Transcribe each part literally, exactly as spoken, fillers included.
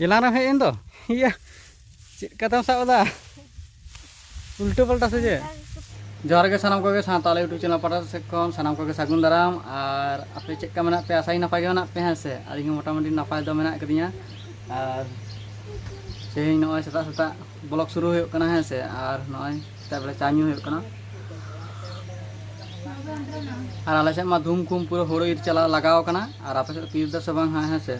ᱮᱞᱟᱝ ᱨᱮᱢ ᱦᱮᱡ ᱮᱱ ᱫᱚ᱾ ᱤᱭᱟᱹ, ᱪᱮᱫ ᱠᱟᱛᱷᱟᱢ ᱥᱟᱵ ᱮᱫᱟ? ᱩᱞᱴᱟᱹ ᱯᱟᱞᱴᱟ ᱥᱮ ᱪᱮᱫ? ᱡᱚᱦᱟᱨ ᱜᱮ ᱥᱟᱱᱟᱢ ᱠᱚᱜᱮ, ᱥᱟᱶᱛᱟ YouTube ᱪᱮᱱᱮᱞ ᱯᱟᱦᱴᱟ ᱥᱮᱫ ᱠᱷᱚᱱ ᱥᱟᱱᱟᱢ ᱠᱚᱜᱮ ᱥᱟᱹᱜᱩᱱ ᱫᱟᱨᱟᱢ᱾ ᱟᱨ ᱟᱯᱮ ᱪᱮᱫ ᱞᱮᱠᱟ ᱢᱮᱱᱟᱜ ᱯᱮᱭᱟ? ᱟᱥᱟᱭᱟᱹᱧ ᱱᱟᱯᱟᱭ ᱜᱮ ᱢᱮᱱᱟᱜ ᱯᱮᱭᱟ, ᱦᱮᱸ ᱥᱮ? ᱟᱹᱞᱤᱧ ᱦᱚᱸ ᱢᱚᱴᱟᱢᱩᱴᱤ ᱱᱟᱯᱟᱭ ᱫᱚ ᱢᱮᱱᱟᱜ ᱟᱠᱟᱫᱤᱧᱟ᱾ ᱟᱨ ᱛᱮᱦᱮᱧ ᱱᱚᱜᱼᱚᱭ ᱥᱮᱛᱟᱜ ᱥᱮᱛᱟᱜ ᱵᱞᱚᱜ ᱥᱩᱨᱩ ᱦᱩᱭᱩᱜ ᱠᱟᱱᱟ, ᱦᱮᱸ ᱥᱮ? ᱟᱨ ᱱᱚᱜᱼᱚᱭ ᱥᱮᱛᱟᱜ ᱵᱮᱲᱟ ᱪᱟ ᱧᱩ ᱦᱩᱭᱩᱜ ᱠᱟᱱᱟ᱾ ᱟᱨ ᱟᱞᱮ ᱥᱮᱫ ᱢᱟ ᱫᱷᱩᱢ ᱠᱩᱢ ᱯᱩᱨᱟᱹ ᱦᱳᱲᱳ ᱤᱨ ᱪᱟᱞᱟᱣ ᱞᱟᱜᱟᱣ ᱠᱟᱱᱟ᱾ ᱟᱨ ᱟᱯᱮ ᱥᱮᱫ ᱯᱮ ᱤᱨ ᱫᱟ ᱥᱮ ᱵᱟᱝ ᱦᱟᱸᱜ, ᱦᱮᱸ ᱥᱮ?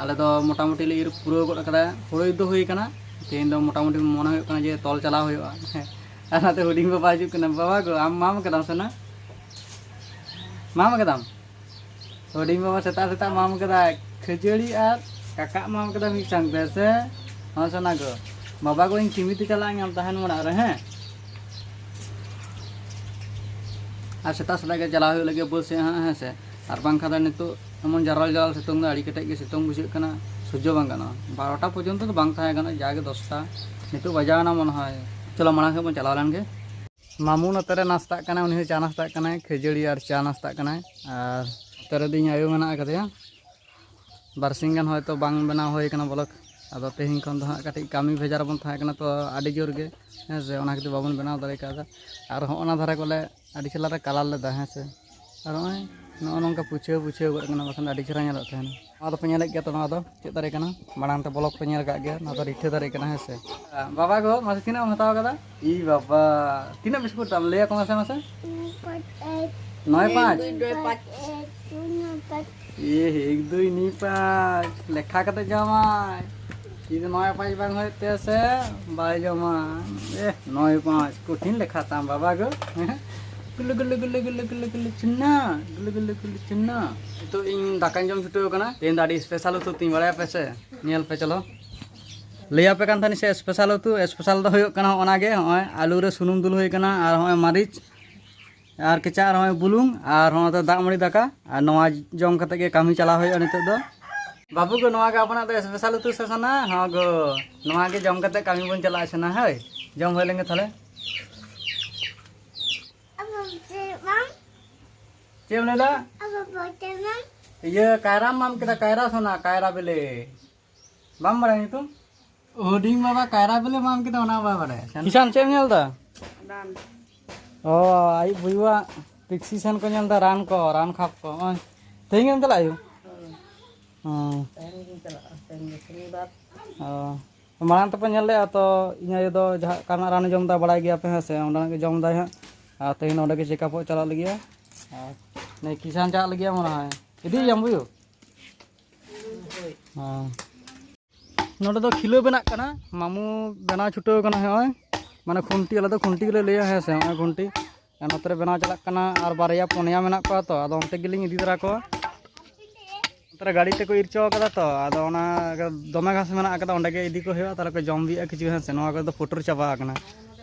ᱟᱞᱮ ᱫᱚ ᱢᱚᱴᱟᱢᱩᱴᱤ ᱞᱮ ᱤᱨ ᱯᱩᱨᱟᱹᱣ ᱜᱚᱫ ᱠᱟᱫᱟ, ᱦᱳᱲᱳ ᱤᱨ ᱫᱚ ᱦᱩᱭ ᱠᱟᱱᱟ᱾ ᱛᱮᱦᱮᱧ ᱫᱚ ᱢᱚᱴᱟᱢᱩᱴᱤ ᱢᱚᱱᱮ ᱦᱩᱭᱩᱜ ᱠᱟᱱᱟ ᱡᱮ ᱛᱚᱞ ᱪᱟᱞᱟᱣ ᱦᱩᱭᱩᱜᱼᱟ᱾ ᱟᱨ ᱱᱟᱛᱮ ᱦᱩᱰᱤᱧ ᱵᱟᱵᱟ ᱦᱤᱡᱩᱜ ᱠᱟᱱᱟ᱾ ᱵᱟᱵᱟ ᱜᱚ, ᱟᱢ ᱢᱟᱢ ᱠᱟᱫᱟᱢ ᱥᱮ ᱱᱟ? ᱢᱟᱢ ᱠᱟᱫᱟᱢ? ᱦᱩᱰᱤᱧ ᱵᱟᱵᱟ ᱥᱮᱛᱟᱜ ᱥᱮᱛᱟᱜ ᱢᱟᱢ ᱠᱟᱫᱟᱭ ᱠᱷᱟᱹᱡᱟᱹᱲᱤ ᱟᱨ ᱠᱟᱠᱟᱜ ᱢᱟᱢ ᱠᱟᱫᱟ ᱢᱤᱫ ᱥᱟᱝᱛᱮ ᱥᱮ? ᱦᱚᱸ ᱥᱚᱱᱟ ᱜᱚ, ᱵᱟᱵᱟ ᱜᱚ ᱤᱧ ᱠᱤᱢᱤ ᱛᱮ ᱪᱟᱞᱟᱜ ᱟᱹᱧ, ᱟᱢ ᱛᱟᱦᱮᱱ ᱢᱮ ᱚᱲᱟᱜ ᱨᱮ, ᱦᱮᱸ? ᱟᱨ ᱥᱮᱛᱟᱜ ᱥᱮᱛᱟᱜ ᱜᱮ ᱪᱟᱞᱟᱣ ᱦᱩᱭᱩᱜ ᱞᱟᱹᱜᱤᱫ ᱵᱟᱹᱫᱽ ᱥᱮᱫ ᱦᱟᱸᱜ, ᱦᱮᱸ ᱥᱮ? ᱟᱨ ᱵᱟᱝᱠᱷᱟᱱ ᱫᱚ ᱱᱤᱛᱚᱜ ᱮᱢᱚᱱ ᱡᱟᱨᱟᱞ ᱡᱟᱨᱟᱞ ᱥᱤᱛᱩᱝ ᱫᱚ, ᱟᱹᱰᱤ ᱠᱮᱴᱮᱡ ᱜᱮ ᱥᱤᱛᱩᱝ ᱵᱩᱡᱷᱟᱹᱜ ᱠᱟᱱᱟ, ᱥᱚᱡᱽᱡᱚ ᱵᱟᱝ ᱜᱟᱱᱚᱜᱼᱟ᱾ ᱵᱟᱨᱚᱴᱟ ᱯᱚᱨᱡᱚᱱᱛᱚ ᱫᱚ ᱵᱟᱝ ᱛᱟᱦᱮᱸ ᱜᱟᱱᱚᱜᱼᱟ, ᱡᱟᱜᱮ ᱫᱚᱥᱴᱟ᱾ ᱱᱤᱛᱚᱜ ᱵᱟᱡᱟᱣ ᱮᱱᱟ ᱢᱚᱱᱮ ᱦᱚᱭ᱾ ᱪᱚᱞᱚ ᱢᱟᱲᱟᱝ ᱥᱮᱫ ᱵᱚᱱ ᱪᱟᱞᱟᱣ ᱞᱮᱱ ᱜᱮ᱾ ᱢᱟᱢᱩ ᱱᱚᱛᱮ ᱨᱮ ᱱᱟᱥᱛᱟᱜ ᱠᱟᱱᱟ, ᱩᱱᱤ ᱦᱚᱸ ᱪᱟ ᱱᱟᱥᱛᱟᱜ ᱠᱟᱱᱟᱭ, ᱠᱷᱟᱹᱡᱟᱹᱲᱤ ᱟᱨ ᱪᱟ ᱱᱟᱥᱛᱟᱜ ᱠᱟᱱᱟᱭ᱾ ᱟᱨ ᱱᱚᱛᱮ ᱨᱮ ᱫᱚ ᱤᱧ ᱟᱭᱳ ᱢᱮᱱᱟᱜ ᱟᱠᱟᱫᱮᱭᱟ᱾ ᱵᱟᱨᱥᱤᱧ ᱜᱟᱱ ᱦᱚᱭᱛᱳ ᱵᱟᱝ ᱵᱮᱱᱟᱣ ᱦᱩᱭ ᱠᱟᱱᱟ ᱵᱞᱚᱜ᱾ ᱟᱫᱚ ᱛᱮᱦᱮᱧ ᱠᱷᱚᱱ ᱫᱚ ᱦᱟᱸᱜ ᱠᱟᱹᱴᱤᱡ ᱠᱟᱹᱢᱤ ᱵᱷᱮᱡᱟ ᱨᱮᱵᱚᱱ ᱛᱟᱦᱮᱸ ᱠᱟᱱᱟ ᱛᱚ, ᱟᱹᱰᱤ ᱡᱳᱨ ᱜᱮ, ᱦᱮᱸ ᱥᱮ, ᱚᱱᱟ ᱠᱷᱟᱹᱛᱤᱨ ᱵᱟᱵᱚᱱ ᱵᱮᱱᱟᱣ ᱫᱟᱲᱮ ᱠᱟᱣᱫᱟ᱾ ᱟᱨ ᱦᱚᱸᱜᱼᱚ ᱱᱟ ᱫᱷᱟᱨᱮ ᱠᱚᱞᱮ ᱟᱹᱰᱤ ᱪᱮᱦᱨᱟ ᱞᱮ ᱠᱟᱞᱟᱨ ᱞᱮᱫᱟ, ᱦᱮᱸ ᱥᱮ᱾ ᱟᱨ ᱱᱚᱜᱼᱚᱭ ᱱᱚᱜᱼᱚ ᱱᱚᱝᱠᱟ ᱯᱩᱪᱷᱟᱹᱣ ᱯᱩᱪᱷᱟᱹᱣ ᱜᱚᱫ ᱠᱟᱱᱟ, ᱵᱟᱠᱷᱟᱱ ᱫᱚ ᱟᱹᱰᱤ ᱪᱮᱦᱨᱟ ᱧᱮᱞᱚᱜ ᱛᱟᱦᱮᱱᱟ᱾ ᱱᱚᱣᱟ ᱫᱚᱯᱮ ᱧᱮᱞᱮᱫ ᱜᱮᱭᱟ ᱛᱚ, ᱱᱚᱣᱟ ᱫᱚ ᱪᱮᱫ ᱫᱟᱨᱮ ᱠᱟᱱᱟ? ᱢᱟᱲᱟᱝ ᱛᱮ ᱵᱞᱚᱜ ᱯᱮ ᱧᱮᱞ ᱟᱠᱟᱫ ᱜᱮᱭᱟ, ᱱᱚᱣᱟ ᱫᱚ ᱨᱤᱴᱷᱟᱹ ᱫᱟᱨᱮ ᱠᱟᱱᱟ, ᱦᱮᱸ ᱥᱮ᱾ ᱵᱟᱵᱟ ᱜᱚ, ᱢᱟᱥᱮ ᱛᱤᱱᱟᱹᱜ ᱮᱢ ᱦᱟᱛᱟᱣ ᱠᱟᱫᱟ? ᱤ ᱵᱟᱵᱟ, ᱛᱤᱱᱟᱹᱜ ᱵᱤᱥᱠᱩᱴ ᱛᱟᱢ? ᱞᱟᱹᱭ ᱟᱠᱚ ᱢᱟᱥᱮ, ᱢᱟᱥᱮ᱾ ᱱᱚᱭ ᱯᱟᱸᱪ? ᱮᱠ ᱫᱩᱭ ᱱᱚᱭ ᱯᱟᱸᱪ᱾ ᱤᱭᱮ, ᱮᱠ ᱫᱩᱭ ᱱᱤ ᱯᱟᱸᱪ᱾ ᱞᱮᱠᱷᱟ ᱠᱟᱛᱮ ᱡᱚᱢᱟᱭ᱾ ᱡᱩᱫᱤ ᱱᱚᱭ ᱯᱟᱸᱪ ᱵᱟᱝ ᱦᱩᱭᱩᱜ ᱛᱟᱭᱟ ᱥᱮ, ᱵᱟᱭ ᱡᱚᱢᱟ᱾ ᱮ, ᱱᱚᱭ ᱯᱟᱸᱪ᱾ ᱠᱚᱴᱷᱤᱱ ᱞᱮᱠᱷᱟ ᱛᱟᱢ ᱵᱟᱵᱟ ᱜᱚ᱾ ᱜᱩᱞᱩ, ᱜᱩᱞᱩ, ᱜᱩᱞᱩ, ᱜᱩᱞᱩ, ᱜᱩᱞᱩ, ᱜᱩᱞᱩ, ᱪᱩᱱᱱᱟ᱾ ᱜᱩᱞᱩ, ᱜᱩᱞᱩ, ᱜᱩᱞᱩ, ᱪᱩᱱᱱᱟ᱾ ᱱᱤᱛᱚᱜ ᱤᱧ ᱫᱟᱠᱟᱧ ᱡᱚᱢ ᱪᱷᱩᱴᱟᱹᱣ ᱠᱟᱱᱟ᱾ ᱛᱮᱦᱮᱧ ᱫᱚ ᱟᱹᱰᱤ special ᱩᱛᱩ ᱛᱤᱧ ᱵᱟᱲᱟᱭᱟ ᱯᱮ ᱥᱮ? ᱧᱮᱞ ᱯᱮ ᱪᱚᱞᱚ᱾ ᱞᱟᱹᱭ ᱟᱯᱮ ᱠᱟᱱ ᱛᱟᱦᱮᱱ ᱥᱮ special ᱩᱛᱩ, special ᱫᱚ ᱦᱩᱭᱩᱜ ᱠᱟᱱᱟ ᱦᱚᱸᱜᱼᱚ ᱱᱟ ᱜᱮ᱾ ᱦᱚᱸᱜᱼᱚᱭ ᱟᱹᱞᱩ ᱨᱮ ᱥᱩᱱᱩᱢ ᱫᱩᱞ ᱦᱩᱭ ᱠᱟᱱᱟ ᱟᱨ ᱦᱚᱸᱜᱼᱚᱭ ᱢᱟᱹᱨᱤᱪ ᱟᱨ ᱠᱮᱪᱟ ᱟᱨ ᱦᱚᱸᱜᱼᱚᱭ ᱵᱩᱞᱩᱝ ᱟᱨ ᱦᱚᱸᱜᱼᱚᱭ ᱫᱟᱜ ᱢᱟᱹᱲᱤ ᱫᱟᱠᱟ᱾ ᱟᱨ ᱱᱚᱣᱟ ᱡᱚᱢ ᱠᱟᱛᱮ ᱜᱮ ᱠᱟᱹᱢᱤ ᱪᱟᱞᱟᱣ ᱦᱩᱭᱩᱜᱼᱟ ᱱᱤᱛᱚᱜ ᱫᱚ᱾ ᱵᱟᱹᱵᱩ ᱜᱚ, ᱱᱚᱣᱟ ᱜᱮ ᱟᱯᱱᱟᱜ ᱫᱚ special ᱩᱛᱩ ᱥᱮ ᱥᱟᱱᱟ? ᱦᱚᱸ ᱜᱚ, ᱱᱚᱣᱟ ᱜᱮ ᱡᱚᱢ ᱠᱟᱛᱮ ᱠᱟᱹᱢᱤ ᱵᱚᱱ ᱪᱟᱞᱟᱜᱼᱟ ᱥᱮ ᱱᱟ, ᱦᱳᱭ? ᱡᱚᱢ ᱦᱩᱭ ᱞᱮᱱ ᱜᱮ ᱛᱟᱦᱞᱮ᱾ ᱪᱮᱫ ᱮᱢ ᱞᱟᱹᱭᱫᱟ? ᱤᱭᱟᱹ, ᱠᱟᱭᱨᱟᱢ ᱢᱟᱢ ᱠᱮᱫᱟ, ᱠᱟᱭᱨᱟ ᱥᱚᱱᱟ, ᱠᱟᱭᱨᱟ ᱵᱮᱞᱮ᱾ ᱵᱟᱢ ᱵᱟᱲᱟᱭᱟ ᱧᱩᱛᱩᱢ? ᱦᱩᱰᱤᱧ ᱵᱟᱵᱟ ᱠᱟᱭᱨᱟ ᱵᱮᱞᱮ ᱢᱟᱢ ᱠᱮᱫᱟ, ᱚᱱᱟ ᱵᱟᱭ ᱵᱟᱲᱟᱭᱟ᱾ ᱠᱤᱥᱟᱱ, ᱪᱮᱫ ᱮᱢ ᱧᱮᱞ ᱮᱫᱟ? ᱨᱟᱱ᱾ ᱚ, ᱟᱭᱩᱵ ᱵᱩᱭᱩᱣᱟᱜ ᱯᱤᱠᱥᱤ ᱥᱮᱱ ᱠᱚ ᱧᱮᱞ ᱮᱫᱟ, ᱨᱟᱱ ᱠᱚ, ᱨᱟᱱ ᱠᱷᱟᱯ ᱠᱚ᱾ ᱱᱚᱜᱼᱚᱭ, ᱛᱮᱦᱮᱧ ᱜᱮᱢ ᱪᱟᱞᱟᱜᱼᱟ ᱟᱭᱩ? ᱦᱳᱭ᱾ ᱦᱮᱸ᱾ ᱛᱮᱦᱮᱧ ᱜᱤᱧ ᱪᱟᱞᱟᱜᱼᱟ, ᱛᱮᱦᱮᱧ ᱜᱮ ᱥᱚᱱᱤᱵᱟᱨ᱾ ᱚ, ᱢᱟᱲᱟᱝ ᱛᱮᱯᱮ ᱧᱮᱞ ᱞᱮᱜᱼᱟ ᱛᱚ, ᱤᱧ ᱟᱭᱳ ᱫᱚ ᱡᱟᱦᱟᱸ ᱚᱠᱟᱨᱮᱱᱟᱜ ᱨᱟᱱᱮ ᱡᱚᱢ ᱮᱫᱟ ᱵᱟᱲᱟᱭ ᱜᱮᱭᱟ ᱯᱮ, ᱦᱮᱸ ᱥᱮ? ᱚᱸᱰᱮᱱᱟᱜ ᱜᱮ ᱡᱚᱢ ᱮᱫᱟᱭ ᱦᱟᱸᱜ᱾ ᱟᱨ ᱛᱮᱦᱮᱧ ᱱᱚᱸᱰᱮ ᱜᱮ ᱪᱮᱠᱟᱯᱚᱜ ᱪᱟᱞᱟᱜ ᱞᱟᱹᱜᱤᱫ᱾ ᱟᱨ ᱱᱩᱭ ᱠᱤᱥᱟᱱ ᱪᱟᱞᱟᱜ ᱞᱟᱹᱜᱤᱫ ᱢᱚᱱᱮ ᱦᱚᱭ᱾ ᱤᱫᱤᱭᱮᱭᱟᱢ ᱵᱩᱭᱩ? ᱦᱮᱸ᱾ ᱱᱚᱰᱮ ᱫᱚ ᱠᱷᱤᱞᱟᱹ ᱵᱮᱱᱟᱜ ᱠᱟᱱᱟ, ᱢᱟᱢᱩ ᱵᱮᱱᱟᱣ ᱪᱷᱩᱴᱟᱹᱣ ᱠᱟᱱᱟ ᱱᱚᱜᱼᱚᱭ᱾ ᱢᱟᱱᱮ ᱠᱷᱩᱱᱴᱤ, ᱟᱞᱮ ᱫᱚ ᱠᱷᱩᱱᱴᱤ ᱜᱮᱞᱮ ᱞᱟᱹᱭᱟ, ᱦᱮᱸ ᱥᱮ? ᱱᱚᱜᱼᱚᱭ ᱠᱷᱩᱱᱴᱤ᱾ ᱟᱨ ᱱᱚᱛᱮ ᱨᱮ ᱵᱮᱱᱟᱣ ᱪᱟᱞᱟᱜ ᱠᱟᱱᱟ, ᱟᱨ ᱵᱟᱨᱭᱟ ᱯᱩᱱᱭᱟ ᱢᱮᱱᱟᱜ ᱠᱚᱣᱟ ᱛᱚ, ᱟᱫᱚ ᱚᱱᱛᱮ ᱜᱮᱞᱤᱧ ᱤᱫᱤ ᱛᱟᱨᱟ ᱠᱚᱣᱟ᱾ ᱱᱚᱛᱮ ᱨᱮ ᱜᱟᱹᱰᱤ ᱛᱮᱠᱚ ᱤᱨ ᱦᱚᱪᱚ ᱠᱟᱫᱟ ᱛᱚ, ᱟᱫᱚ ᱚᱱᱟ ᱫᱚᱢᱮ ᱜᱷᱟᱥ ᱢᱮᱱᱟᱜ ᱠᱟᱫᱟ, ᱚᱸᱰᱮ ᱜᱮ ᱤᱫᱤ ᱠᱚ ᱦᱩᱭᱩᱜᱼᱟ, ᱛᱟᱦᱞᱮ ᱠᱚ ᱡᱚᱢ ᱵᱤᱜᱼᱟ ᱠᱤᱪᱷᱩ, ᱦᱮᱸ ᱥᱮ? ᱱᱚᱣᱟ ᱠᱚᱨᱮ ᱫᱚ ᱯᱩᱴᱩᱨ ᱪᱟᱵᱟ ᱟᱠᱟᱱᱟ,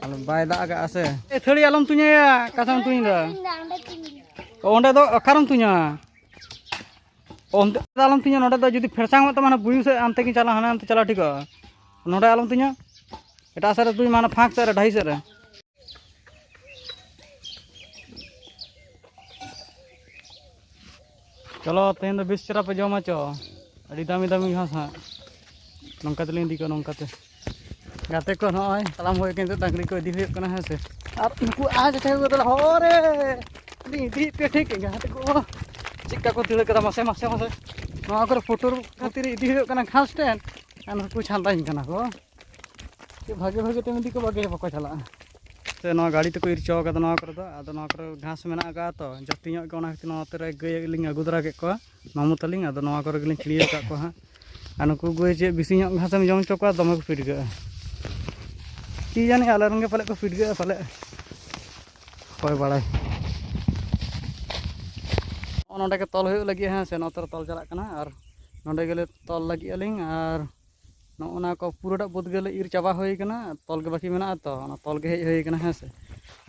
ᱟᱫᱚ ᱵᱟᱭ ᱫᱟᱜ ᱟᱠᱟᱫᱼᱟ ᱥᱮ᱾ ᱟᱹᱛᱷᱟᱹᱲᱤ ᱟᱞᱚᱢ ᱛᱩᱧᱟᱭᱟ, ᱚᱠᱟ ᱥᱮᱫ ᱮᱢ ᱛᱩᱧ ᱮᱫᱟ? ᱚᱸᱰᱮ ᱫᱚ ᱚᱠᱟᱨᱮᱢ ᱛᱩᱧᱟ? ᱚᱱᱛᱮ ᱫᱚ ᱟᱞᱚᱢ ᱛᱩᱧᱟ, ᱱᱚᱸᱰᱮ ᱫᱚ ᱡᱩᱫᱤ ᱯᱷᱮᱲᱥᱟᱝ ᱚᱜ ᱛᱟᱢᱟ, ᱦᱟᱱᱟ ᱵᱩᱭᱩ ᱥᱮᱫ ᱦᱟᱱᱛᱮ ᱜᱮ ᱪᱟᱞᱟᱜ, ᱦᱟᱱᱮ ᱦᱟᱱᱛᱮ ᱪᱟᱞᱟᱜ ᱴᱷᱤᱠᱚᱜᱼᱟ᱾ ᱱᱚᱸᱰᱮ ᱟᱞᱚᱢ ᱛᱩᱧᱟ, ᱮᱴᱟᱜ ᱥᱮᱫ ᱨᱮ ᱛᱩᱧ ᱢᱮ, ᱦᱟᱱᱟ ᱯᱷᱟᱸᱠ ᱥᱮᱫ ᱨᱮ, ᱰᱟᱹᱦᱤ ᱥᱮᱫ ᱨᱮ᱾ ᱪᱚᱞᱚ, ᱛᱮᱦᱮᱧ ᱫᱚ ᱵᱮᱥ ᱪᱮᱦᱨᱟ ᱯᱮ ᱡᱚᱢᱟ ᱪᱚ, ᱟᱹᱰᱤ ᱫᱟᱢᱤ ᱫᱟᱢᱤ ᱜᱷᱟᱥ ᱦᱟᱸᱜ᱾ ᱱᱚᱝᱠᱟ ᱛᱮᱞᱤᱧ ᱤᱫᱤ ᱠᱚᱣᱟ, ᱱᱚᱝᱠᱟᱛᱮ᱾ ᱜᱟᱛᱮ ᱠᱚ, ᱱᱚᱜᱼᱚᱭ ᱛᱟᱲᱟᱢ ᱦᱩᱭ ᱠᱟᱱ ᱱᱤᱛᱚᱜ, ᱰᱟᱝᱨᱤ ᱠᱚ ᱤᱫᱤ ᱦᱩᱭᱩᱜ ᱠᱟᱱᱟ, ᱦᱮᱸ ᱥᱮ᱾ ᱟᱨ ᱩᱱᱠᱩ ᱟᱡ ᱟᱪᱪᱷᱟ ᱠᱚ ᱛᱟᱦᱞᱮ ᱦᱚᱨ ᱨᱮ ᱤᱫᱤᱭᱮᱫ ᱯᱮᱭᱟ, ᱴᱷᱤᱠ ᱜᱮᱭᱟ᱾ ᱜᱟᱛᱮ ᱠᱚ ᱪᱮᱫᱠᱟ ᱠᱚ ᱫᱟᱹᱲ ᱠᱟᱫᱟ, ᱢᱟᱥᱮ, ᱢᱟᱥᱮ, ᱢᱟᱥᱮ᱾ ᱱᱚᱣᱟ ᱠᱚᱨᱮ ᱯᱩᱴᱩᱨ ᱠᱷᱟᱹᱛᱤᱨ ᱤᱫᱤ ᱦᱩᱭᱩᱜ ᱠᱟᱱᱟ ᱜᱷᱟᱥ ᱴᱷᱮᱱ, ᱟᱨ ᱱᱩᱠᱩ ᱪᱷᱟᱸᱫᱟᱧ ᱠᱟᱱᱟ ᱠᱚ᱾ ᱪᱮᱫ ᱵᱷᱟᱜᱮ ᱵᱷᱟᱜᱮ ᱛᱮᱢ ᱤᱫᱤ ᱠᱚ, ᱵᱷᱟᱜᱮ ᱵᱟᱠᱚ ᱪᱟᱞᱟᱜᱼᱟ᱾ ᱥᱮ ᱱᱚᱣᱟ ᱜᱟᱹᱰᱤ ᱛᱮᱠᱚ ᱤᱨ ᱦᱚᱪᱚ ᱠᱟᱫᱟ ᱱᱚᱣᱟ ᱠᱚᱨᱮ ᱫᱚ, ᱟᱫᱚ ᱱᱚᱣᱟ ᱠᱚᱨᱮ ᱜᱷᱟᱥ ᱢᱮᱱᱟᱜ ᱟᱠᱟᱫᱼᱟ ᱛᱚ, ᱡᱟᱹᱥᱛᱤ ᱧᱚᱜ ᱜᱮ, ᱚᱱᱟ ᱠᱷᱟᱹᱛᱤᱨ ᱱᱚᱣᱟ ᱛᱮ ᱨᱮ ᱜᱟᱹᱭ ᱞᱤᱧ ᱟᱹᱜᱩ ᱛᱚᱨᱟ ᱠᱮᱫ ᱠᱚᱣᱟ᱾ ᱢᱟᱢᱩ ᱛᱟᱹᱞᱤᱧ, ᱟᱫᱚ ᱱᱚᱣᱟ ᱠᱚᱨᱮ ᱜᱮᱞᱤᱧ ᱪᱷᱤᱲᱭᱟᱹᱣ ᱟᱠᱟᱫ ᱠᱚᱣᱟ ᱦᱟᱸᱜ᱾ ᱟᱨ ᱱᱩᱠᱩ ᱜᱟᱹᱭ ᱪᱮᱫ ᱵᱮᱥᱤ ᱧᱚᱜ ᱜᱷᱟᱥᱮᱢ ᱡᱚᱢ ᱦᱚᱪᱚ ᱠᱚᱣᱟ, ᱫᱚᱢᱮ ᱠᱚ ᱯᱤᱰᱜᱟᱹᱜᱼᱟ᱾ ᱠᱤ ᱡᱟᱹᱱᱤ ᱟᱞᱮ ᱨᱮᱱ ᱜᱮ ᱯᱟᱞᱮᱫ ᱠᱚ ᱯᱤᱰᱜᱟᱹᱜᱼᱟ ᱯᱟᱞᱮᱫ, ᱚᱠᱚᱭ ᱵᱟᱲᱟᱭ᱾ ᱱᱚᱜᱼᱚ ᱱᱚᱸᱰᱮ ᱜᱮ ᱛᱚᱞ ᱦᱩᱭᱩᱜ ᱞᱟᱹᱜᱤᱫ, ᱦᱮᱸ ᱥᱮ, ᱱᱚᱛᱮ ᱨᱮ ᱛᱚᱞ ᱪᱟᱞᱟᱜ ᱠᱟᱱᱟ᱾ ᱟᱨ ᱱᱚᱸᱰᱮ ᱜᱮᱞᱮ ᱛᱚᱞ ᱞᱟᱹᱜᱤᱫ ᱟᱹᱞᱤᱧ᱾ ᱟᱨ ᱱᱚᱜᱼᱚ ᱱᱟ ᱠᱚ ᱯᱩᱨᱟᱹᱴᱟᱜ ᱵᱟᱹᱫᱽ ᱜᱮᱞᱮ ᱤᱨ ᱪᱟᱵᱟ ᱦᱩᱭ ᱠᱟᱱᱟ, ᱛᱚᱞ ᱜᱮ ᱵᱟᱹᱠᱤ ᱢᱮᱱᱟᱜᱼᱟ ᱛᱚ, ᱚᱱᱟ ᱛᱚᱞ ᱜᱮ ᱦᱮᱡ ᱦᱩᱭ ᱠᱟᱱᱟ, ᱦᱮᱸ ᱥᱮ᱾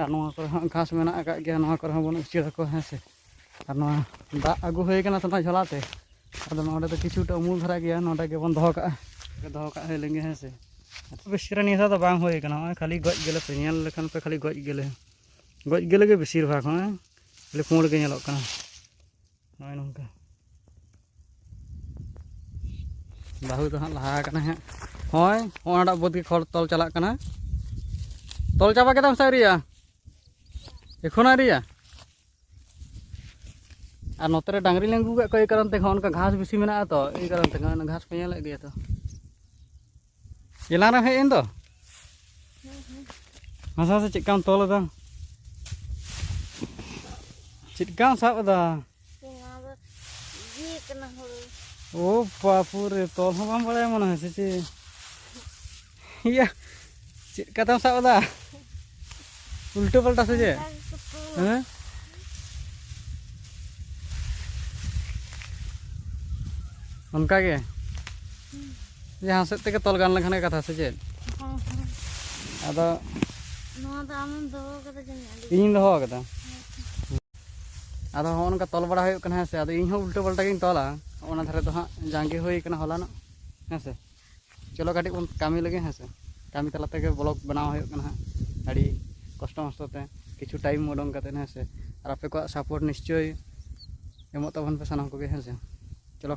ᱟᱨ ᱱᱚᱣᱟ ᱠᱚᱨᱮ ᱦᱚᱸ ᱜᱷᱟᱥ ᱢᱮᱱᱟᱜ ᱟᱠᱟᱫ ᱜᱮᱭᱟ, ᱱᱚᱣᱟ ᱠᱚᱨᱮ ᱦᱚᱸ ᱵᱚᱱ ᱩᱪᱟᱹᱲ ᱟᱠᱚ, ᱦᱮᱸ ᱥᱮ᱾ ᱟᱨ ᱱᱚᱣᱟ ᱫᱟᱜ ᱟᱹᱜᱩ ᱦᱩᱭ ᱠᱟᱱᱟ ᱛᱚ, ᱱᱚᱣᱟ ᱡᱷᱚᱞᱟ ᱛᱮ᱾ ᱟᱫᱚ ᱱᱚᱰᱮ ᱫᱚ ᱠᱤᱪᱷᱩᱴᱟ ᱩᱢᱩᱞ ᱫᱷᱟᱨᱟ ᱜᱮᱭᱟ, ᱱᱚᱰᱮ ᱜᱮᱵᱚᱱ ᱫᱚᱦᱚ ᱠᱟᱜᱼᱟ, ᱫᱚᱦᱚ ᱠᱟᱜ ᱦᱩᱭ ᱞᱮᱱ ᱜᱮ, ᱦᱮᱸ ᱥᱮ᱾ ᱵᱮᱥ ᱪᱮᱦᱨᱟ ᱱᱤᱭᱟᱹ ᱫᱷᱟᱣ ᱫᱚ ᱵᱟᱝ ᱦᱩᱭ ᱠᱟᱱᱟ, ᱱᱚᱜᱼᱚᱭ ᱠᱷᱟᱹᱞᱤ ᱜᱚᱡ ᱜᱮᱞᱮ ᱯᱮ ᱧᱮᱞ ᱞᱮᱠᱷᱟᱱ ᱯᱮ, ᱠᱷᱟᱹᱞᱤ ᱜᱚᱡ ᱜᱮᱞᱮ, ᱜᱚᱡ ᱜᱮᱞᱮ ᱜᱮ ᱵᱮᱥᱤᱨ ᱵᱷᱟᱜᱽ, ᱱᱚᱜᱼᱚᱭ ᱠᱷᱟᱹᱞᱤ ᱯᱩᱸᱰ ᱜᱮ ᱧᱮᱞᱚᱜ ᱠᱟᱱᱟ᱾ ᱱᱚᱜᱼᱚᱭ ᱱᱚᱝᱠᱟ᱾ ᱵᱟᱹᱦᱩ ᱫᱚ ᱦᱟᱸᱜ ᱞᱟᱦᱟ ᱟᱠᱟᱱᱟ ᱦᱟᱸᱜ᱾ ᱦᱳᱭ, ᱚᱱᱟᱴᱟᱜ ᱵᱟᱹᱫᱽ ᱜᱮ ᱠᱷᱚᱲ ᱛᱚᱞ ᱪᱟᱞᱟᱜ ᱠᱟᱱᱟ᱾ ᱛᱚᱞ ᱪᱟᱵᱟ ᱠᱮᱫᱟᱢ ᱥᱮ ᱟᱹᱣᱨᱤᱭᱟ? ᱮᱠᱷᱚᱱ ᱟᱹᱣᱨᱤᱭᱟ? ᱟᱨ ᱱᱚᱛᱮ ᱨᱮ ᱰᱟᱝᱨᱤ ᱞᱮ ᱟᱹᱜᱩ ᱠᱟᱜ ᱠᱚᱣᱟ, ᱮᱭ ᱠᱟᱨᱚᱱ ᱛᱮ ᱦᱚᱸᱜᱼᱚ ᱱᱚᱝᱠᱟ ᱜᱷᱟᱥ ᱵᱮᱥᱤ ᱢᱮᱱᱟᱜᱼᱟ ᱛᱚ, ᱮᱭ ᱠᱟᱨᱚᱱ ᱛᱮ ᱦᱚᱸᱜᱼᱚ ᱱᱟ ᱜᱷᱟᱥ ᱯᱮ ᱧᱮᱞᱮᱫ ᱜᱮᱭᱟ ᱛᱚ᱾ ᱮᱞᱟᱝ ᱨᱮᱢ ᱦᱮᱡ ᱮᱱ ᱫᱚ? ᱢᱟᱥᱮ ᱢᱟᱥᱮ ᱪᱮᱫ ᱞᱮᱠᱟᱢ ᱛᱚᱞ ᱮᱫᱟ? ᱪᱮᱫ ᱞᱮᱠᱟᱢ ᱥᱟᱵ ᱮᱫᱟ? ᱱᱚᱣᱟ ᱫᱚ ᱤᱭᱟᱹ ᱠᱟᱱᱟ ᱦᱩᱲᱩ᱾ ᱳ ᱵᱟᱯᱩᱨᱮ, ᱛᱚᱞ ᱦᱚᱸ ᱵᱟᱢ ᱵᱟᱲᱟᱭᱟ ᱢᱚᱱᱮ ᱦᱚᱭ ᱥᱮ ᱪᱮᱫ? ᱤᱭᱟᱹ, ᱪᱮᱫ ᱞᱮᱠᱟᱛᱮᱢ ᱥᱟᱵ ᱮᱫᱟ? ᱩᱞᱴᱟᱹ ᱯᱟᱞᱴᱟ ᱥᱮ ᱪᱮᱫ? ᱚᱱᱠᱟ ᱜᱮᱠᱚ ᱛᱚᱞᱟ᱾ ᱦᱮᱸ? ᱚᱱᱠᱟ ᱜᱮ? ᱡᱟᱦᱟᱸ ᱥᱮᱫ ᱛᱮᱜᱮ ᱛᱚᱞ ᱜᱟᱱ ᱞᱮᱠᱷᱟᱱ ᱜᱮ ᱠᱟᱛᱷᱟ ᱥᱮ ᱪᱮᱫ? ᱦᱮᱸ, ᱦᱮᱸ᱾ ᱟᱫᱚ ᱱᱚᱣᱟ ᱫᱚ ᱟᱢᱮᱢ ᱫᱚᱦᱚ ᱠᱟᱫᱟ ᱡᱟᱹᱱᱤᱡ ᱟᱹᱰᱤ ᱤᱧᱤᱧ ᱫᱚᱦᱚ ᱠᱟᱫᱟ᱾ ᱦᱮᱸ᱾ ᱟᱫᱚ ᱦᱚᱸᱜᱼᱚ ᱱᱚᱝᱠᱟ ᱛᱚᱞ ᱵᱟᱲᱟ ᱦᱩᱭᱩᱜ ᱠᱟᱱᱟ, ᱦᱮᱸ ᱥᱮ᱾ ᱟᱫᱚ ᱤᱧ ᱦᱚᱸ ᱩᱞᱴᱟᱹ ᱯᱟᱞᱴᱟ ᱜᱤᱧ ᱛᱚᱞᱟ᱾ ᱚᱱᱟ ᱫᱷᱟᱨᱮ ᱫᱚ ᱦᱟᱸᱜ ᱡᱟᱸᱜᱮ ᱦᱩᱭ ᱠᱟᱱᱟ ᱦᱚᱞᱟᱱᱚᱜ, ᱦᱮᱸ ᱥᱮ᱾ ᱪᱚᱞᱚ ᱠᱟᱹᱴᱤᱡ ᱵᱚᱱ ᱠᱟᱹᱢᱤ ᱞᱮᱜᱮ, ᱦᱮᱸ ᱥᱮ᱾ ᱠᱟᱹᱢᱤ ᱛᱟᱞᱟ ᱛᱮᱜᱮ vlog ᱵᱮᱱᱟᱣ ᱦᱩᱭᱩᱜ ᱠᱟᱱᱟ ᱦᱟᱸᱜ, ᱟᱹᱰᱤ ᱠᱚᱥᱴᱚ ᱢᱚᱥᱴᱚ ᱛᱮ, ᱠᱤᱪᱷᱩ time ᱩᱰᱩᱝ ᱠᱟᱛᱮᱫ, ᱦᱮᱸ ᱥᱮ᱾ ᱟᱨ ᱟᱯᱮ ᱠᱚᱣᱟᱜ support ᱱᱤᱥᱪᱳᱭ ᱮᱢᱚᱜ ᱛᱟᱵᱚᱱ ᱯᱮ ᱥᱟᱱᱟᱢ ᱠᱚᱜᱮ, ᱦᱮᱸ ᱥᱮ᱾ ᱪᱚᱞᱚ᱾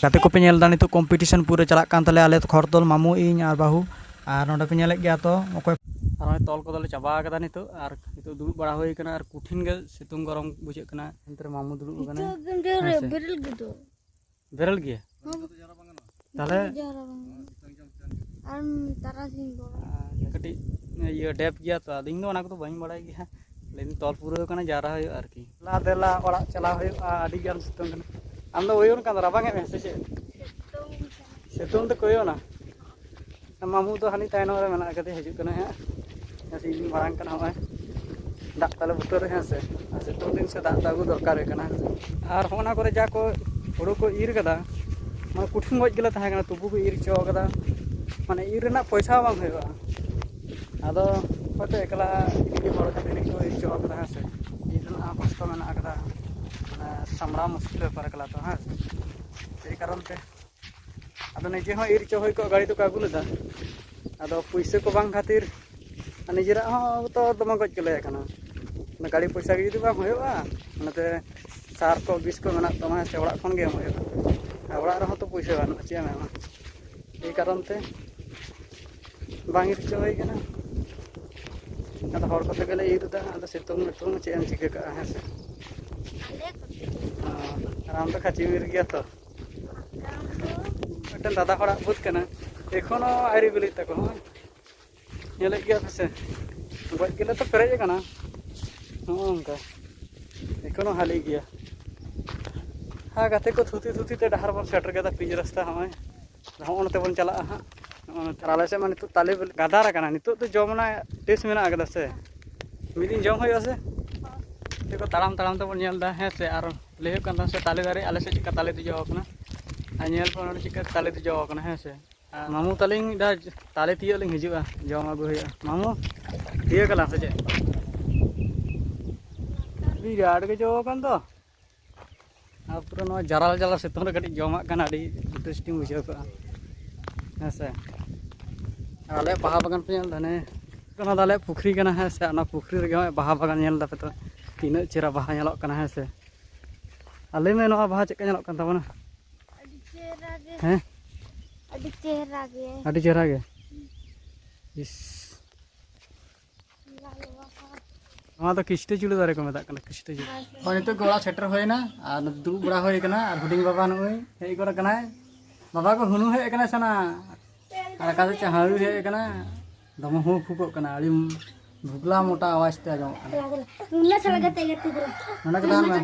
ᱜᱟᱛᱮ ᱠᱚᱯᱮ ᱧᱮᱞ ᱮᱫᱟ, ᱱᱤᱛᱚᱜ competition ᱯᱩᱨᱟᱹ ᱪᱟᱞᱟᱜ ᱠᱟᱱ ᱛᱟᱞᱮᱭᱟ, ᱟᱞᱮ ᱠᱷᱚᱨᱫᱚᱞ, ᱢᱟᱢᱩ, ᱤᱧ ᱟᱨ ᱵᱟᱹᱦᱩ᱾ ᱟᱨ ᱱᱚᱰᱮ ᱯᱮ ᱧᱮᱞᱮᱫ ᱜᱮᱭᱟ ᱛᱚ, ᱚᱠᱚᱭ ᱟᱨ ᱱᱚᱜᱼᱚᱭ ᱛᱚᱞ ᱠᱚᱫᱚᱞᱮ ᱪᱟᱵᱟ ᱟᱠᱟᱫᱟ ᱱᱤᱛᱚᱜ, ᱟᱨ ᱱᱤᱛᱚᱜ ᱫᱩᱲᱩᱵ ᱵᱟᱲᱟ ᱦᱩᱭ ᱟᱠᱟᱱᱟ, ᱟᱨ ᱠᱩᱴᱷᱤᱱ ᱜᱮ ᱥᱤᱛᱩᱝ ᱜᱚᱨᱚᱢ ᱵᱩᱡᱷᱟᱹᱜ ᱠᱟᱱᱟ᱾ ᱮᱱᱛᱮ ᱨᱮ ᱢᱟᱢᱩ ᱫᱩᱲᱩᱵ ᱟᱠᱟᱱᱟᱭ᱾ ᱱᱤᱛᱚᱜ ᱫᱚ ᱦᱮᱸ ᱥᱮ? ᱵᱮᱨᱮᱞ ᱜᱮ ᱫᱚ᱾ ᱵᱮᱨᱮᱞ ᱜᱮᱭᱟ? ᱦᱮᱸ᱾ ᱛᱟᱦᱞᱮ? ᱡᱟᱦᱟᱸ ᱨᱮ ᱵᱟᱝ ᱜᱟᱱᱚᱜᱼᱟ᱾ ᱟᱨ ᱛᱟᱨᱟᱥᱤᱧ ᱵᱚᱲᱚ᱾ ᱟᱨ ᱠᱟᱹᱴᱤᱡ ᱤᱭᱟᱹ ᱰᱮᱯ ᱜᱮᱭᱟ ᱛᱚ, ᱟᱫᱚ ᱤᱧ ᱫᱚ ᱚᱱᱟ ᱠᱚᱫᱚ ᱵᱟᱹᱧ ᱵᱟᱲᱟᱭ ᱜᱮᱭᱟ᱾ ᱞᱟᱹᱭᱫᱟᱹᱧ ᱛᱚᱞ ᱯᱩᱨᱟᱹᱣ ᱠᱟᱱᱟ, ᱡᱟᱣᱨᱟ ᱦᱩᱭᱩᱜᱼᱟ ᱟᱨᱠᱤ᱾ ᱫᱮᱞᱟ ᱫᱮᱞᱟ, ᱚᱲᱟᱜ ᱪᱟᱞᱟᱣ ᱦᱩᱭᱩᱜᱼᱟ, ᱟᱹᱰᱤ ᱜᱟᱱ ᱥᱤᱛᱩᱝ ᱠᱟᱱᱟ᱾ ᱟᱢ ᱫᱚ ᱩᱭᱩᱱ ᱠᱟᱱ ᱫᱚ, ᱨᱟᱵᱟᱝ ᱮᱫ ᱢᱮᱭᱟ ᱥᱮ ᱪᱮᱫ? ᱥᱤᱛᱩᱝ ᱠᱟᱱᱟ᱾ ᱥᱤᱛᱩᱝ ᱛᱮ ᱠᱚᱭᱚᱜ ᱱᱟ᱾ ᱢᱟᱢᱩ ᱫᱚ ᱦᱟᱹᱱᱤ ᱛᱟᱭᱱᱚᱢ ᱨᱮ ᱢᱮᱱᱟᱜ ᱟᱠᱟᱫᱮ, ᱦᱤᱡᱩᱜ ᱠᱟᱱᱟᱭ ᱦᱟᱸᱜ᱾ ᱤᱧ ᱢᱟᱲᱟᱝ ᱠᱟᱱᱟ ᱦᱚᱸᱜᱼᱚᱭ᱾ ᱫᱟᱜ ᱛᱟᱞᱮ ᱵᱩᱴᱟᱹ ᱨᱮ, ᱦᱮᱸ ᱥᱮ᱾ ᱟᱨ ᱥᱤᱛᱩᱝ ᱫᱤᱱ ᱥᱮ ᱫᱟᱜ ᱫᱚ ᱟᱹᱜᱩ ᱫᱚᱨᱠᱟᱨ ᱜᱮ ᱠᱟᱱᱟ, ᱦᱮᱸ ᱥᱮ᱾ ᱟᱨ ᱦᱚᱸᱜᱼᱚ ᱱᱟ ᱠᱚᱨᱮ ᱡᱟ ᱠᱚ ᱦᱩᱲᱩ ᱠᱚ ᱤᱨ ᱠᱟᱫᱟ, ᱢᱟᱱᱮ ᱠᱩᱴᱷᱤᱱ ᱜᱚᱡ ᱜᱮᱞᱮ ᱛᱟᱦᱮᱸ ᱠᱟᱱᱟ, ᱛᱚᱵᱩ ᱠᱚ ᱤᱨ ᱦᱚᱪᱚ ᱠᱟᱫᱟ᱾ ᱢᱟᱱᱮ ᱤᱨ ᱨᱮᱱᱟᱜ ᱯᱚᱭᱥᱟ ᱦᱚᱸ ᱵᱟᱝ ᱦᱩᱭᱩᱜᱼᱟ᱾ ᱟᱫᱚ ᱦᱚᱭᱛᱳ ᱮᱠᱞᱟ ᱜᱮ ᱦᱚᱲ ᱠᱷᱟᱹᱛᱤᱨ ᱜᱮᱠᱚ ᱤᱨ ᱦᱚᱪᱚ ᱠᱟᱫᱟ, ᱦᱮᱸ ᱥᱮ᱾ ᱤᱨ ᱨᱮᱱᱟᱜ ᱦᱚᱸ ᱠᱚᱥᱴᱚ ᱢᱮᱱᱟᱜ ᱠᱟᱫᱟ, ᱢᱟᱱᱮ ᱥᱟᱢᱵᱲᱟᱣ ᱢᱩᱥᱠᱤᱞ ᱵᱮᱯᱟᱨ ᱮᱠᱞᱟ ᱫᱚ, ᱦᱮᱸ ᱥᱮ᱾ ᱮᱭ ᱠᱟᱨᱚᱱ ᱛᱮ ᱟᱫᱚ ᱱᱤᱡᱮ ᱦᱚᱸ ᱤᱨ ᱦᱚᱪᱚ ᱦᱩᱭ ᱠᱚᱜᱼᱟ, ᱜᱟᱹᱲᱤ ᱫᱚᱠᱚ ᱟᱹᱜᱩ ᱞᱮᱫᱟ᱾ ᱟᱫᱚ ᱯᱩᱭᱥᱟᱹ ᱠᱚ ᱵᱟᱝ ᱠᱷᱟᱹᱛᱤᱨ ᱟᱨ ᱱᱤᱡᱮᱨᱟᱜ ᱦᱚᱸ ᱛᱚ ᱫᱚᱢᱮ ᱜᱚᱡ ᱜᱮᱞᱮ ᱟᱠᱟᱱᱟ᱾ ᱜᱟᱹᱰᱤ ᱯᱚᱭᱥᱟ ᱜᱮ ᱡᱩᱫᱤ ᱵᱟᱝ ᱦᱩᱭᱩᱜᱼᱟ, ᱚᱱᱟᱛᱮ ᱥᱟᱨ ᱠᱚ ᱵᱤᱥ ᱠᱚ ᱢᱮᱱᱟᱜ ᱛᱟᱢᱟ ᱥᱮ ᱚᱲᱟᱜ ᱠᱷᱚᱱ ᱜᱮ ᱮᱢ ᱦᱩᱭᱩᱜᱼᱟ᱾ ᱟᱨ ᱚᱲᱟᱜ ᱨᱮᱦᱚᱸ ᱛᱚ ᱯᱚᱭᱥᱟ ᱵᱟᱹᱱᱩᱜᱼᱟ, ᱪᱮᱫ ᱮᱢ ᱮᱢᱟ? ᱮᱭ ᱠᱟᱨᱚᱱ ᱛᱮ ᱵᱟᱝ ᱤᱨ ᱦᱚᱪᱚ ᱦᱩᱭ ᱠᱟᱱᱟ᱾ ᱟᱫᱚ ᱦᱚᱲ ᱠᱚᱛᱮ ᱜᱮᱞᱮ ᱤᱨ ᱮᱫᱟ᱾ ᱟᱫᱚ ᱥᱤᱛᱩᱝ ᱱᱤᱛᱩᱝ ᱪᱮᱫ ᱮᱢ ᱪᱤᱠᱟᱹ ᱠᱟᱜᱼᱟ, ᱦᱮᱸ ᱥᱮ? ᱟᱨ ᱟᱢ ᱫᱚ ᱠᱷᱟᱹᱪᱤᱢ ᱤᱨ ᱜᱮᱭᱟ ᱛᱚ᱾ ᱢᱤᱫᱴᱮᱱ ᱫᱟᱫᱟ ᱦᱚᱲᱟᱜ ᱵᱟᱹᱫᱽ ᱠᱟᱱᱟ, ᱮᱠᱷᱚᱱᱳ ᱟᱹᱣᱨᱤ ᱵᱤᱞᱤᱜ ᱛᱟᱠᱚ᱾ ᱦᱚᱸ, ᱧᱮᱞᱮᱫ ᱜᱮᱭᱟ ᱯᱮ ᱥᱮ, ᱜᱚᱡ ᱜᱮᱞᱮ ᱛᱚ ᱯᱮᱨᱮᱡ ᱟᱠᱟᱱᱟ᱾ ᱱᱚᱜᱼᱚ ᱱᱚᱝᱠᱟ, ᱮᱠᱷᱚᱱᱳ ᱦᱟᱹᱞᱤ ᱜᱮᱭᱟ᱾ ᱦᱮᱸ, ᱜᱟᱛᱮ ᱠᱚ ᱛᱷᱩᱛᱤ ᱛᱷᱩᱛᱤ ᱛᱮ ᱰᱟᱦᱟᱨ ᱵᱚᱱ ᱥᱮᱴᱮᱨ ᱠᱮᱫᱟ, ᱯᱤᱪ ᱨᱟᱥᱛᱟ᱾ ᱦᱚᱸᱜᱼᱚᱭ ᱱᱚᱜᱼᱚ ᱱᱚᱛᱮ ᱵᱚᱱ ᱪᱟᱞᱟᱜᱼᱟ ᱦᱟᱸᱜ᱾ ᱱᱚᱜᱼᱚ ᱱᱚᱛᱮ᱾ ᱟᱨ ᱟᱞᱮ ᱥᱮᱫ ᱢᱟ ᱱᱤᱛᱚᱜ ᱛᱟᱞᱮ ᱵᱤᱞᱤ ᱜᱟᱫᱟᱨ ᱟᱠᱟᱱᱟ, ᱱᱤᱛᱚᱜ ᱫᱚ ᱡᱚᱢ ᱨᱮᱱᱟᱜ ᱴᱮᱥᱴ ᱢᱮᱱᱟᱜ ᱟᱠᱟᱫᱟ ᱥᱮ? ᱢᱤᱫ ᱫᱤᱱ ᱡᱚᱢ ᱦᱩᱭᱩᱜᱼᱟ ᱥᱮ? ᱪᱮᱫ ᱠᱚ ᱛᱟᱲᱟᱢ ᱛᱟᱲᱟᱢ ᱛᱮᱵᱚᱱ ᱧᱮᱞ ᱮᱫᱟ, ᱦᱮᱸ ᱥᱮ? ᱟᱨ ᱞᱟᱹᱭ ᱦᱩᱭᱩᱜ ᱠᱟᱱ ᱛᱟᱦᱮᱸ ᱥᱮ, ᱛᱟᱞᱮ ᱫᱟᱨᱮ ᱟᱞᱮ ᱥᱮᱫ ᱪᱮᱫᱠᱟ ᱛᱟᱞᱮ ᱫᱚ ᱡᱚ ᱟᱠᱟᱱᱟ, ᱟᱨ ᱧᱮᱞ ᱯᱮ ᱱᱚᱰᱮ ᱪᱮᱫᱠᱟ ᱛᱟᱞᱮ ᱫᱚ ᱡᱚ ᱟᱠᱟᱱᱟ, ᱦᱮᱸ ᱥᱮ? ᱟᱨ ᱢᱟᱢᱩ ᱛᱟᱹᱞᱤᱧ ᱢᱤᱫ ᱫᱷᱟᱣ ᱛᱟᱞᱮ ᱛᱤᱭᱳᱜ ᱞᱤᱧ ᱦᱤᱡᱩᱜᱼᱟ, ᱡᱚᱢ ᱟᱹᱜᱩ ᱦᱩᱭᱩᱜᱼᱟ᱾ ᱢᱟᱢᱩ, ᱛᱤᱭᱳᱜ ᱟᱞᱟᱝ ᱥᱮ ᱪᱮᱫ? ᱵᱤᱨᱟᱴ ᱜᱮ ᱡᱚ ᱟᱠᱟᱱ ᱫᱚ᱾ ᱟᱨ ᱯᱩᱨᱟᱹ ᱱᱚᱣᱟ ᱡᱟᱨᱟᱞ ᱡᱟᱨᱟᱞ ᱥᱤᱛᱩᱝ ᱨᱮ ᱠᱟᱹᱴᱤᱡ ᱡᱚᱢᱟᱜ ᱠᱷᱟᱱ ᱟᱹᱰᱤ ᱤᱱᱴᱟᱨᱮᱥᱴᱤᱝ ᱵᱩᱡᱷᱟᱹᱣ ᱠᱚᱜᱼᱟ, ᱦᱮᱸ ᱥᱮ? ᱟᱨ ᱟᱞᱮᱭᱟᱜ ᱵᱟᱦᱟ ᱵᱟᱜᱟᱱ ᱯᱮ ᱧᱮᱞ ᱮᱫᱟ, ᱦᱟᱱᱮ ᱚᱱᱟ ᱫᱚ ᱟᱞᱮᱭᱟᱜ ᱯᱩᱠᱷᱨᱤ ᱠᱟᱱᱟ, ᱦᱮᱸ ᱥᱮ? ᱚᱱᱟ ᱯᱩᱠᱷᱨᱤ ᱨᱮᱜᱮ ᱱᱚᱜᱼᱚᱭ ᱵᱟᱦᱟ ᱵᱟᱜᱟᱱ ᱧᱮᱞ ᱮᱫᱟ ᱯᱮ ᱛᱚ, ᱛᱤᱱᱟᱹᱜ ᱪᱮᱦᱨᱟ ᱵᱟᱦᱟ ᱧᱮᱞᱚᱜ ᱠᱟᱱᱟ, ᱦᱮᱸ ᱥᱮ? ᱟᱨ ᱞᱟᱹᱭ ᱢᱮ, ᱱᱚᱣᱟ ᱵᱟᱦᱟ ᱪᱮᱫ ᱞᱮᱠᱟ ᱧᱮᱞᱚᱜ ᱠᱟᱱ ᱛᱟᱵᱚᱱᱟ? ᱟᱹᱰᱤ ᱪᱮᱦᱨᱟ ᱜᱮ᱾ ᱦᱮᱸ? ᱟᱹᱰᱤ ᱪᱮᱦᱨᱟ ᱜᱮ᱾ ᱟᱹᱰᱤ ᱪᱮᱦᱨᱟ ᱜᱮ᱾ ᱤᱥ᱾ ᱞᱟᱞ ᱵᱟᱦᱟ᱾ ᱱᱚᱣᱟ ᱫᱚ ᱠᱷᱤᱥᱴᱟᱹ ᱪᱩᱲᱟᱹ ᱫᱟᱨᱮ ᱠᱚ ᱢᱮᱛᱟᱜ ᱠᱟᱱᱟ, ᱠᱷᱤᱥᱴᱟᱹ ᱪᱩᱲᱟᱹ᱾ ᱦᱳᱭ, ᱱᱤᱛᱚᱜ ᱜᱮ ᱚᱲᱟᱜ ᱥᱮᱴᱮᱨ ᱦᱩᱭᱱᱟ ᱟᱨ ᱫᱩᱲᱩᱵ ᱵᱟᱲᱟ ᱦᱩᱭ ᱠᱟᱱᱟ᱾ ᱟᱨ ᱦᱩᱰᱤᱧ ᱵᱟᱵᱟ ᱱᱩᱜᱼᱩᱭ ᱦᱮᱡ ᱜᱚᱫ ᱠᱟᱱᱟᱭ᱾ ᱵᱟᱵᱟ ᱠᱚ ᱦᱩᱱᱩ ᱦᱮᱡ ᱠᱟᱱᱟᱭ ᱥᱟᱱᱟ, ᱟᱨ ᱚᱠᱟ ᱥᱮᱫ ᱪᱚ ᱦᱟᱹᱬᱩᱭ ᱦᱮᱡ ᱠᱟᱱᱟ᱾ ᱫᱚᱢᱮ ᱦᱩ ᱯᱷᱩᱠᱚᱜ ᱠᱟᱱᱟ, ᱟᱹᱰᱤ ᱵᱷᱩᱜᱽᱞᱟ ᱢᱚᱴᱟ ᱟᱣᱟᱡᱽ ᱛᱮ ᱟᱸᱡᱚᱢᱚᱜ ᱠᱟᱱᱟ᱾ ᱩᱱᱟᱹᱜ ᱥᱟᱞᱟᱜ ᱜᱟᱛᱮ ᱜᱟᱛᱮ ᱫᱚ᱾ ᱱᱚᱰᱮ ᱠᱚ ᱛᱟᱦᱮᱱ ᱢᱮ᱾